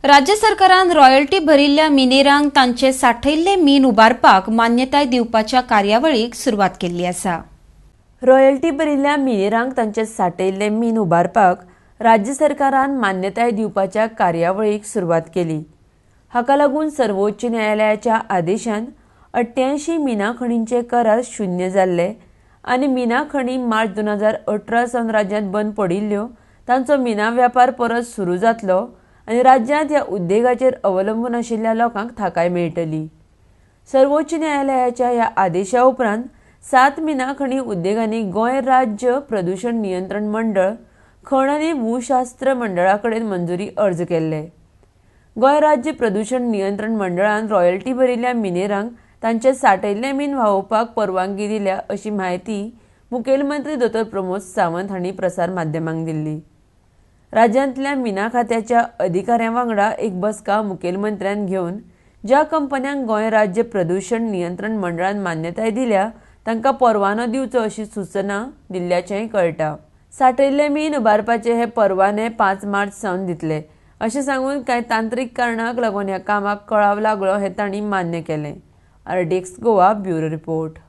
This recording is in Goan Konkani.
राज्य सरकारान रॉयल्टी भरिल्ल्या मिनेरांक तांचे सांठयल्ले मीन उबारपाक मान्यताय दिवपाच्या कार्यावळीक सुरवात केल्ली आसा. रॉयल्टी भरिल्ल्या मिनेरांक तांचे सांठयल्ले मीन उबारपाक राज्य सरकारान मान्यताय दिवपाच्या कार्यावळीक सुरवात केली. हाका लागून सर्वोच्च न्यायालयाच्या आदेशान 88 मिना खणींचे करार शून्य जाल्ले आनी मिना खणी मार्च 2018 सावन राज्यांत बंद पडिल्ल्यो तांचो मिना व्यापार परत सुरू जातलो आनी राज्यांत ह्या उद्देगाचेर अवलंबून आशिल्ल्या लोकांक थाकाय मेळटली. सर्वोच्च न्यायालयाच्या ह्या आदेशा उपरांत 7 मिना खणी उद्देगांनी गोंय राज्य प्रदूषण नियंत्रण मंडळ, खण आनी भूशास्त्र मंडळा कडेन मंजुरी अर्ज केल्ले. गोंय राज्य प्रदूषण नियंत्रण मंडळान रॉयल्टी भरिल्ल्या मिनेरांक तांचे सांठयल्ले मीन व्हांवोवपाक परवानगी दिल्या अशी म्हायती मुखेलमंत्री दोतोर प्रमोद सावंत हांणी प्रसार माध्यमांक दिल्ली. राज्यांतल्या मिना खात्याच्या अधिकाऱ्यां वांगडा एक बसका मुखेलमंत्र्यान घेवन ज्या कंपन्यांक गोंय राज्य प्रदूषण नियंत्रण मंडळान मान्यताय दिल्या तांकां परवानो दिवचो अशी सूचना दिल्ल्याचेंय कळटा. सांठयल्ले मीन उबारपाचे हे परवाने 5 मार्च सावन दितले अशें सांगून कांय तांत्रीक कारणांक लागून ह्या कामाक कळाव लागलो हें तांणी मान्य केलें. RTX Goa bureau report.